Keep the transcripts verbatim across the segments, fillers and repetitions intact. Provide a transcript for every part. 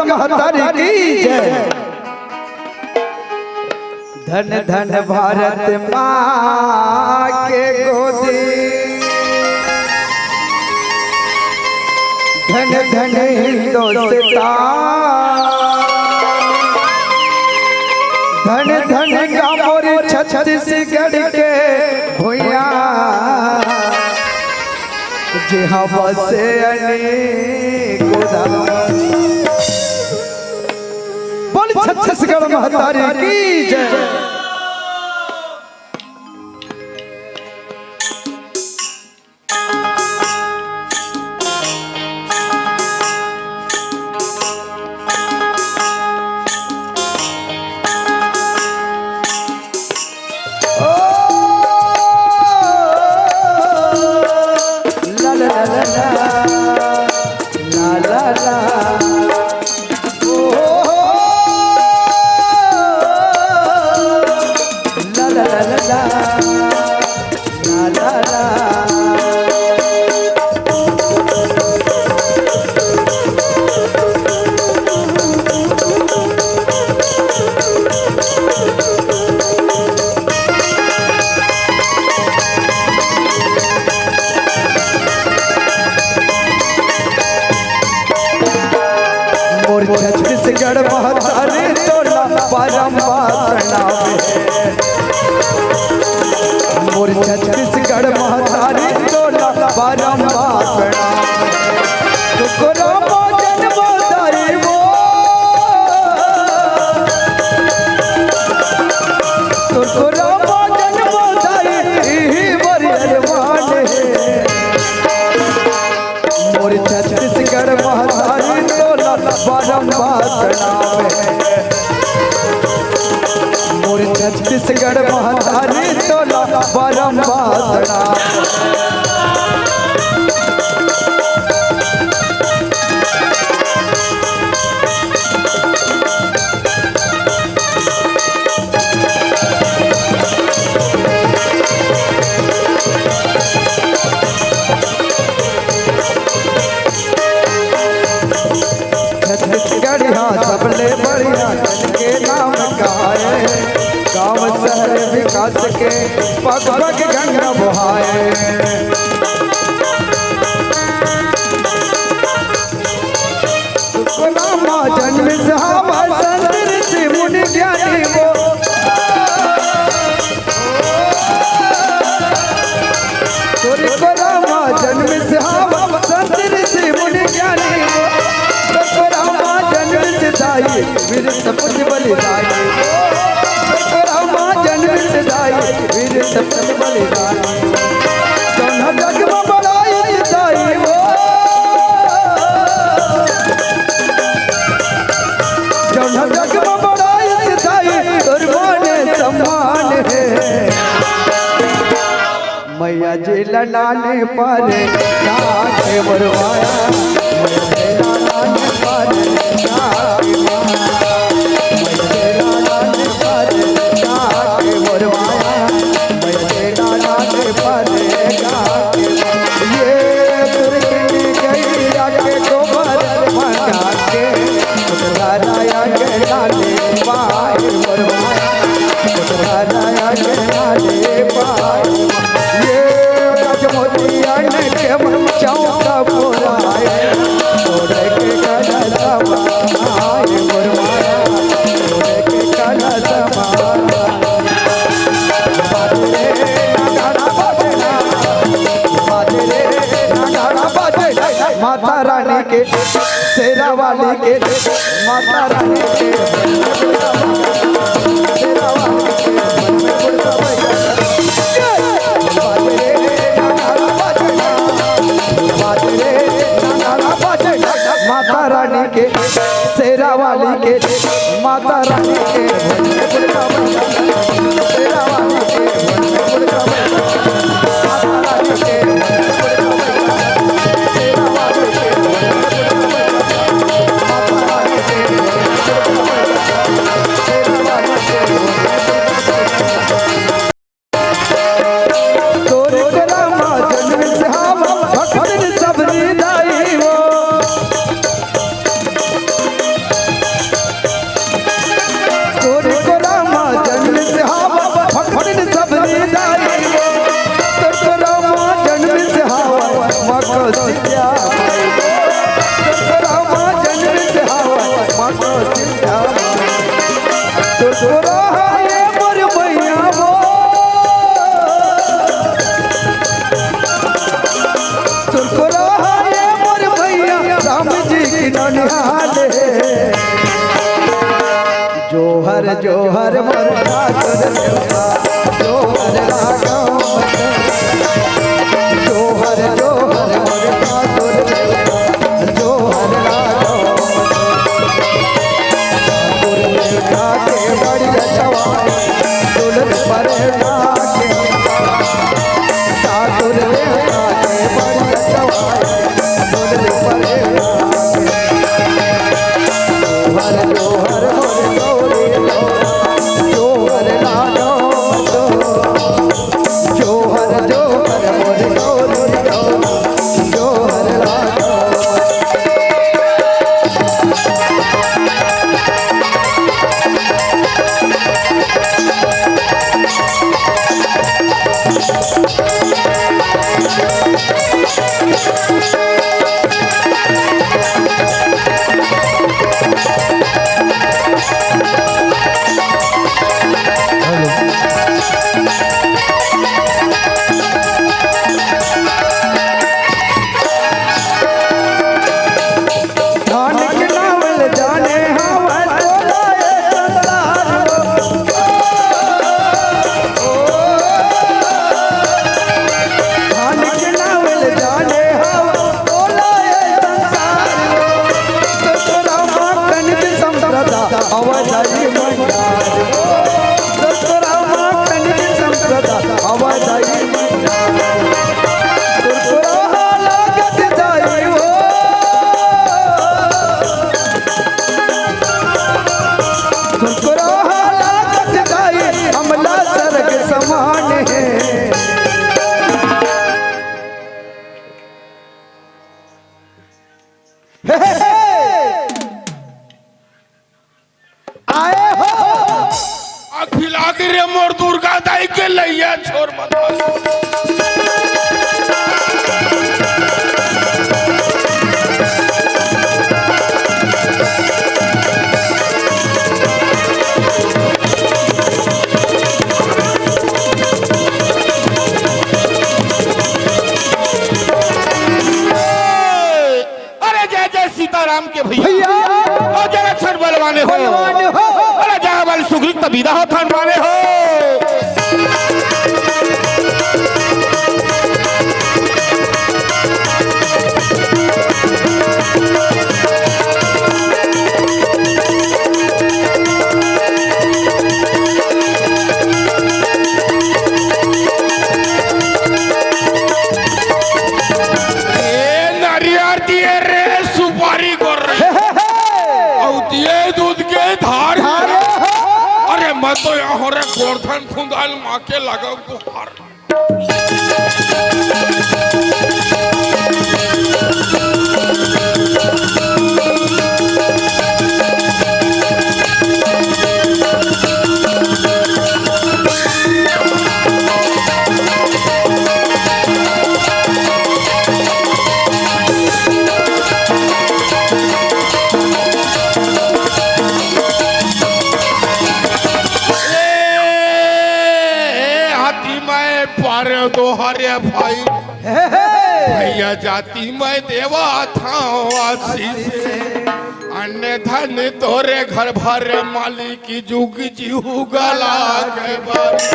महतारी की जय। धन धन भारत माँ के गोदी, धन धन हिंदुस्तान, धन धन का मोर छत्तीसगढ़ के भुइयां, जहाँ बसे अनेक उदास। बोल छत्तीसगढ़ महतारी की जय। मोर छत्तीसगढ़ महतारी तोला बारंबार प्रणाम हे। मोर छत्तीसगढ़ महतारी तोला बारंबार प्रणाम। तोरा भजन बजाई वो, तोरा भजन बजाई, इही मोर अरमान हे। मोर छत्तीसगढ़ महतारी तोला बारंबार प्रणाम हे। मोर छत्तीसगढ़ महतारी तोला बारंबार प्रणाम। छत्तीसगढ़िया सबले बढ़िया, जन के नाम कहाए, गांव शहर विकास के पग पग गंगा बहाए। रामा जन्म सहावा संत ऋषि मुनि ज्ञानी वो। तोरे को रामा जन्म सहावा संत ऋषि मुनि ज्ञानी वो। तोरे को रामा जन्म से दाई वीर सपूत बलिदानी। तोरे को रामा जन्म से दाई वीर सपूत बलिदानी। जौन जग में बड़ाई दाई वो। जौन जग में बड़ाई दाई, तोर मान सम्मान हे। मैया जी ललाने पर नाचे मोर माया, मैया जी ललाने पर नाचे माया, मैया जी ललाने पर नाचे मोर माया। माता रानी के, शेरा वाली के, माता रानी के, शेरा वाली के, माता रानी के, शेरा वाली के, माता रानी के, शेरा वाली के, माता रानी के, शेरा वाली के, माता रानी के, शेरा वाली के। तोरे रामा जन्म से हम भक्तन सब निदाई हो। निहाल हे। जोहर जोहर मोर ठाकुर देवता, जोहर लागो। जोहर जोहर मोर ठाकुर देवता, जोहर लागो। ठाकुर देवता के बड़ी रचवा, दुलर परे लागे। ठाकुर देवता के बड़ी रचवा, दुलर परे लागे। जोहर जोहर मोर गौरी गौरा, जोहर लागो। जोहर जोहर मोर गौरी गौरा, जोहर लागो। धान के नावल जाने हवा तोला ए संसार। धान के नावल जाने हवा तोला ए संसार। ससुरा माखन के संप्रदा अवधई मंडार। ससुरा माखन के संप्रदा अवधई मंडार। ससुरा लागत जाई हो। ससुरा लागत जाई, अमला सरग समान हे। हे, हे, हे। आए हो। अखिला गिरे मोर दुर्गा दाई के लइया छोर बता। अरे जय जय सीताराम के भैया। भैया। ओ जय लक्षण बलवाने हो। बलवाने हो। अरे जय बल सुग्रीव तबीदा हो थान माने हो। ए नरियर दिए रे, सुपारी कर रे। हे, हे, हे। अउ दिए दूध के धार। धार। अरे मैं तो यहाँ रे गोरधन खुंदाल माँ के लगा गुहार। ए, ए, हाथी मैं पार दो हरे भाई। हे, हे। भैया जाति मैं देवा था आशीष। अन्न धन तोरे घर भर मालिक जुग जिहु गला के बारी।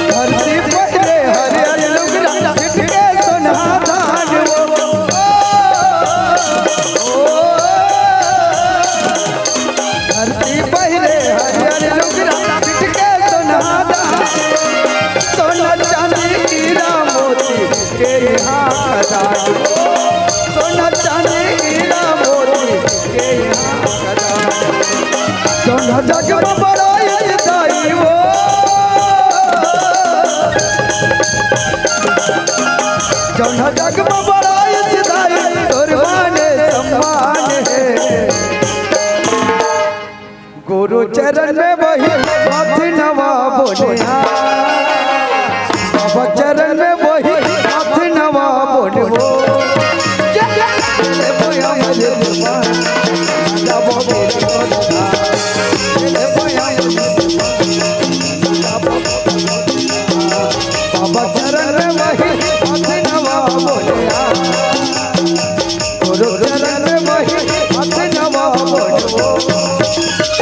धरती पहिले हरियर लुगरा छिटके सोनहा धान वो। धरती पहिले हरियर लुगरा छिटके सोनहा धान। सोना चांदी हीरा मोती के यहाँ खदान। सोना चांदी हीरा मोती के यहाँ खदान। जग में बड़ाई दाई हो, जौन जग में बड़ाई दाई, तोर माने सम्मान हे। गुरु चरण में वही हाथ नवा बोले हाँ। बाबा चरण में वही हाथ नवा बोले हो। बाबा चरण में वही हाथ नवा बोले हाँ। गुरु चरण में वही हाथ नवा बोले हो।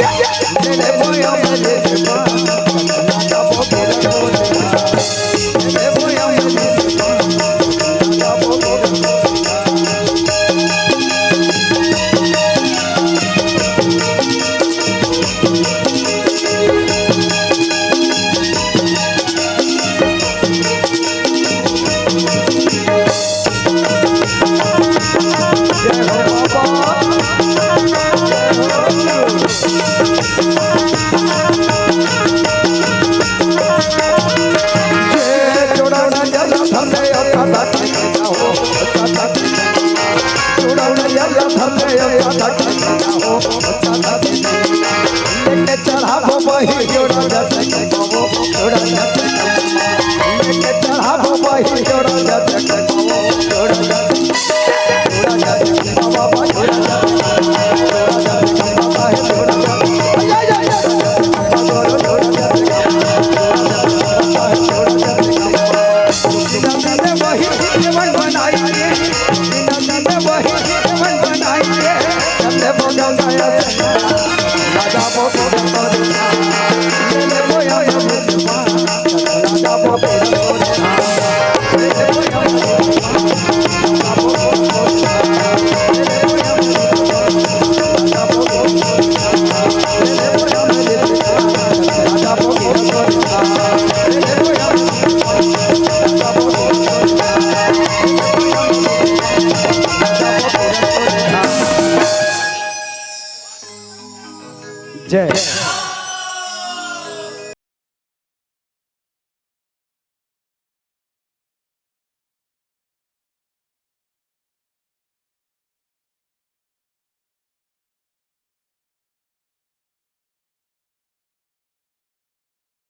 जय।